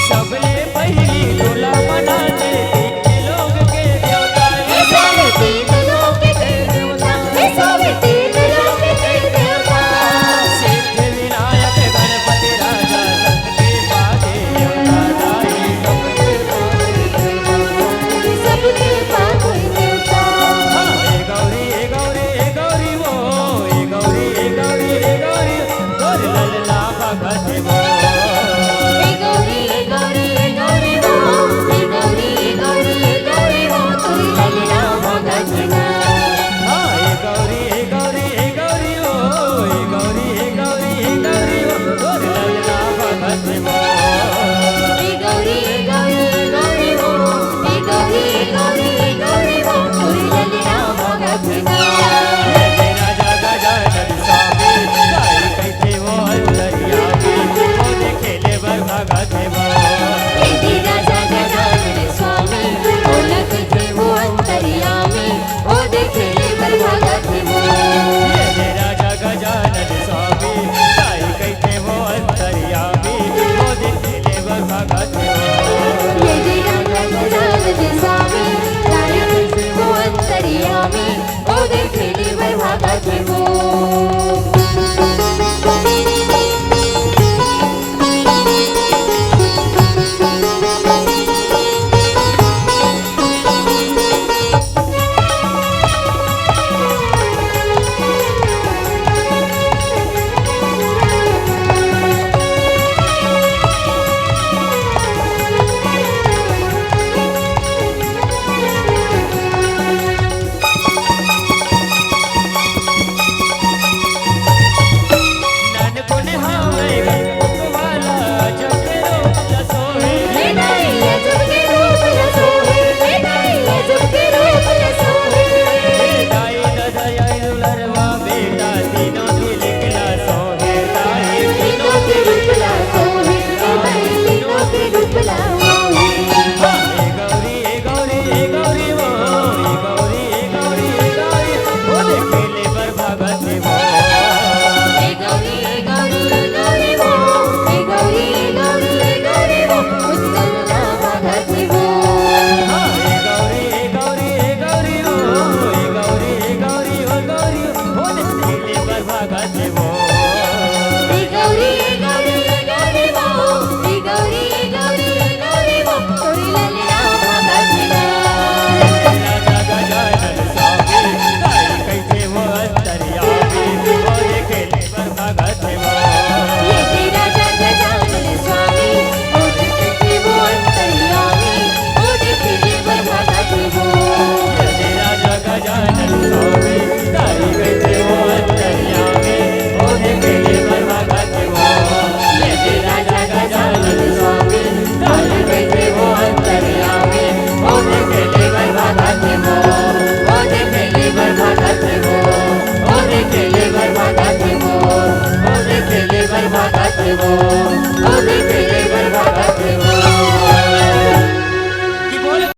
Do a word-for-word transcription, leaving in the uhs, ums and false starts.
सबले पहिली टोला बनाथे तीन लोग के देवता। हे सबले तीन लोग के देवता, हे सबले तीन लोग के देवता। सिद्ध विनायक गणपति राजा शक्ति पाके देवता, दाई सबके पाके देवता। सबके पाके देवता। हाँ, ए गौरी, ए गौरी, ए गौरी वो, ए गौरी, ए गौरी, ए गौरी, तोर ललना भगत वो। ए गौरी, ए गौरी, ए गौरी वो, ए गौरी, ए गौरी, ए गौरी वो, तोर ललना भगत वो। हाँ, ए गौरी, ए गौरी, ए गौरी वो, ए गौरी, ए गौरी, ए गौरी वो, तोर ललना भगत वो। ए गौरी, ए गौरी, ए गौरी वो, ए गौरी, ए गौरी, ए गौरी वो, तोर ललना भगत वो। ए राजा गजानन स्वामी, दाई कहिथे वो अंतर्यामी, वो देखे ले बर भागत हे वो। ए राजा गजानन स्वामी, वो लखथे वो अंतर्यामी, वो देखे ले बर भागत हे वो। ए राजा गजानन स्वामी, दाई कहिथे वो अंतर्यामी, वो देखे ले बर भागत हे वो। ए राजा गजानन स्वामी, दाई कहिथे वो अंतर्यामी, ओ देखे ले बर भागत हे वो।